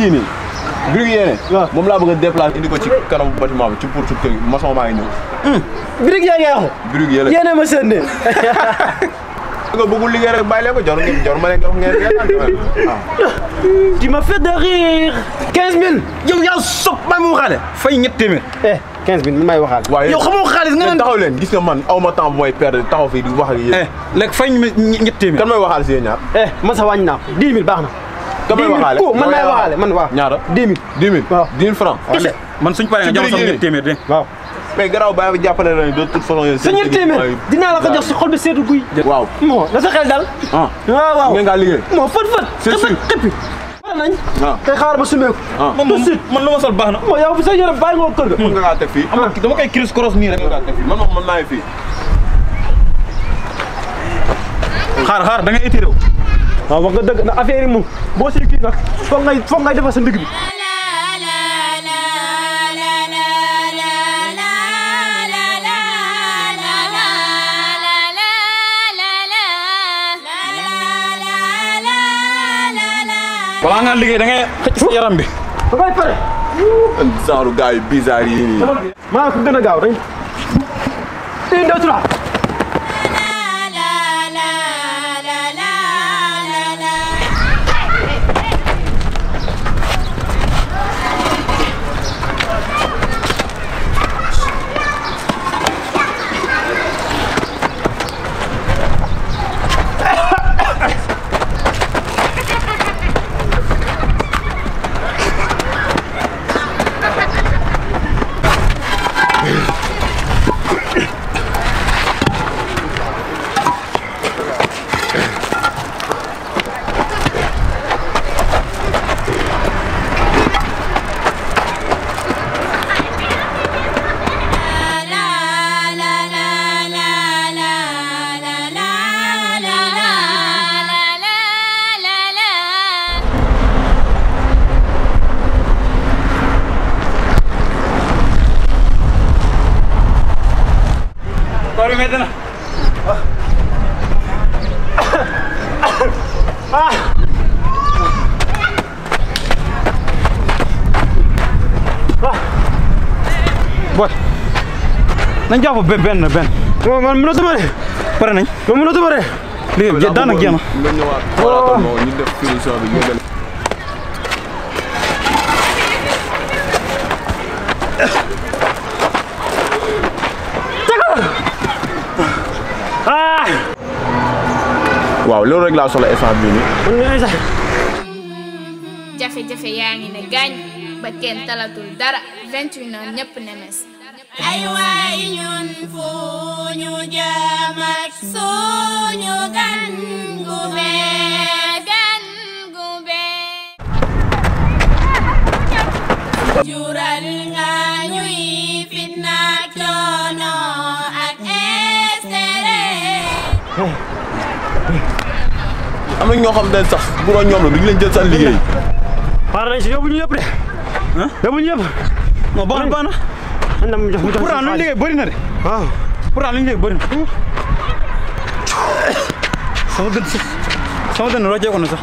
yii nii briques yéene moom laa bëgg a déplacer indi ko ci kanamu bâtiment bi ci pour kër gi maçon maa ngi ñëw briques yaa ngi wax briques yéene yéene ma seen ne nga bëggul liggéey rek bàyyi leen ko jor ma leen nga wax ngeen tu m'as fait de rire 15 000 yow yaa sopp maa mu waxaale fay ñett téeméer 15 000 may waxaal waaye yow xamoo xaalis nga taxaw leen gis nga man aw ma temps bu may perdre taxaw fii di wax ak yéen léegi fay ñett téeméer kan may waxaale si yéen ñaar man sa wàññi naa ko 10 000 baax na kan may waxaale man may waxaale man waaw ñaata 10 000 10 000 waaw 10 000 francs man suñ paree nga jox sama ñett téeméer de waaw mais garaaw bàyyi ba jàppale na de toute façon yéen sa ñett téeméer dinaa la ko jox si xol bi seetu guy waaw moo na sa xel dal waaw ngeen ngaa liggéey moo fët c'est sûr xëppi pare nañ waaw tey xaar ba sumeeku man lu ma sol baax na moo yow sa yërëm bàyyi nga kër ga mën nga kaa teg fii dama koy crise cross nii rek man moom man maa ngi fii xaar da nga étiré wu waaw wax nga dëgg na affaire yi moom boo siy kii nag foog ngay defar sa ndigg bi balaa ngaa liggéey da ngay xëcc sa yaram bi da ngay pare genre gars yu bizarre yi nii maa ko gën a gaaw dañ 1 2 3 koor bi metti na boy nañ jàpp benn man mënatuma de pare nañ man mënatuma de liggéey daanaka jeex na nga ñëwaat xoolaatal moo ñu def finition bi ñu waaw loolu rek laa soxla instant bii nii. jafe-jafe yaa ngi ne gaañ ba kenn talatul dara 21 ans ñëpp ne mes. ay waay ñun fu ñu jëm ak suñu gan gu bees jural nga ñuy fitna coono ak stress. am na ñoo xam ne sax bu doon ñoom la duñ leen jël sax liggéey. pare nañ si yóbbu ñu yëpp de. yóbbu ñu yëpp. non baax na. pourtant lu ñu liggéey bëri na de. waaw pourtant lu ñu liggéey bëri na. sama dënn rocceeku na sax.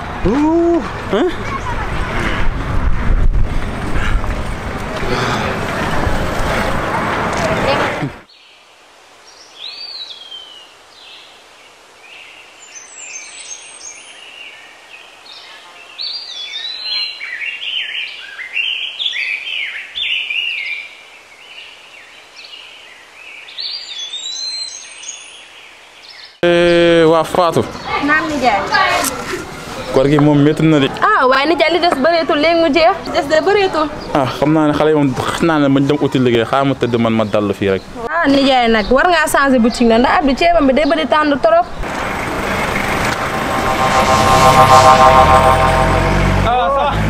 waa Fatou. naam nijaay. koor gi moom métti na de. ah waaye nijaay li des bëreetul léegi mu jeex. des de bëreetul. ah xam naa ne xale yi moom xam naa ne ma dem uti liggéey xaaral ma tëdd man ma dall fii rek. ah nijaay nag war ngaa changer boutique na ndax Abdou ceebam bi day bëri tànn trop.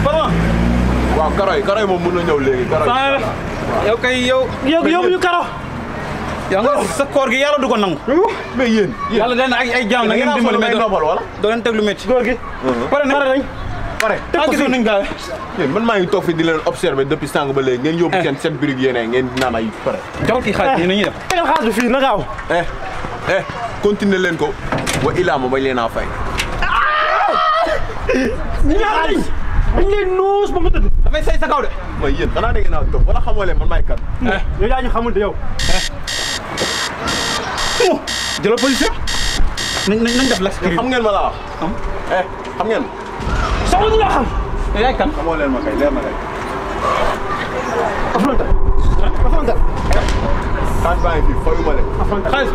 pardon. waaw karo yi moom mën na ñëw léegi karo yi. yow kay yow. yóbbu ñu karo. yaa nga sa koor gi yàlla du ko nangu. mais yéen. yàlla dana ay jaam na ngeen dimbali mais doo leen teg lu métti. góor gi. pare nañ. teg ko fii nañ gaawe. man maa ngi toog fi di leen observer depuis sànq ba léegi ngeen yóbbu seen 7 briques yéen ngeen naan ay pare. jox kii xaalis yi nañuy def. tegal xaalis bi fii na gaaw. continuer leen ko wa ilaa ma bañ leen a fay. dañ leen nuus ba nga tëdd dafay say sa kaw de mooy yéen xanaa da ngeen a dof wala xamoo leen man maay kan yow yaa ñu xamul de yow jëlal position nañ def la xam ngeen ma la wax xam ngeen soxla ñu la xam yaay kan xamoo leen ma kay leer na kay affronter kaas baa ngi fi fayu ma de affronter xaalis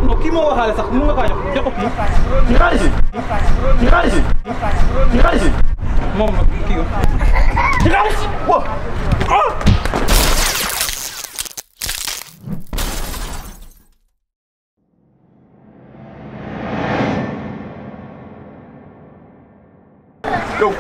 non kii moo waxaale sax mun nga kaa jox ko kii ci xaalis ci xaalis ci xaalis moom nag kii yo ci xaalis wa yow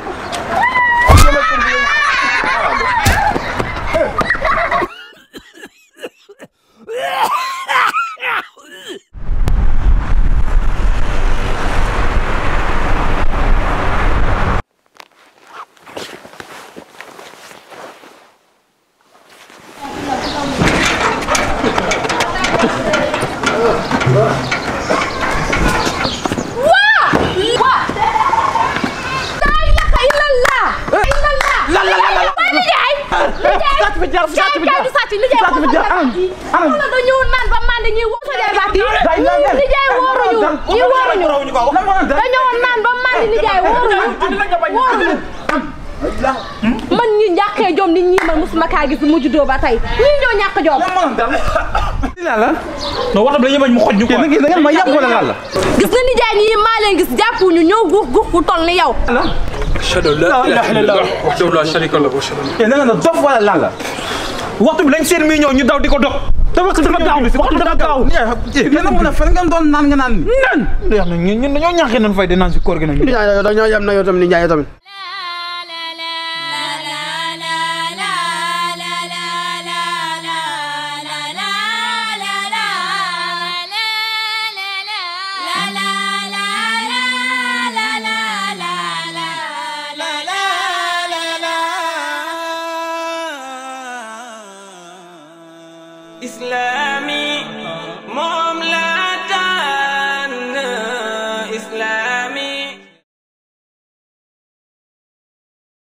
man ñi ñàkkee jom nit ñi man musuma kaa gis mu juddoo ba tey ñii ñoo ñàkk jom la no waxam la yëbañ mu xoj ñu ko da ngeen ma yàpp wala lan la gis nga nijaay ñi maa leen gis jàppuñu ñëw guux ku toll ni yow ashhadu an la ilaha illallah wahdahu la sharika lahu wa ashhadu anna da nga dof wala lan la waxtu bi lañ seen mi ñëw ñu daw di ko dox te waxtu dafa gaaw waxtu dafa gaaw yéen a mën a fan ngeen doon naan nga naan ni ñun dañoo ñàkkee nañ fay di naan si koor gi nag dañoo yem na yow tamit nijaay tamit إسلامي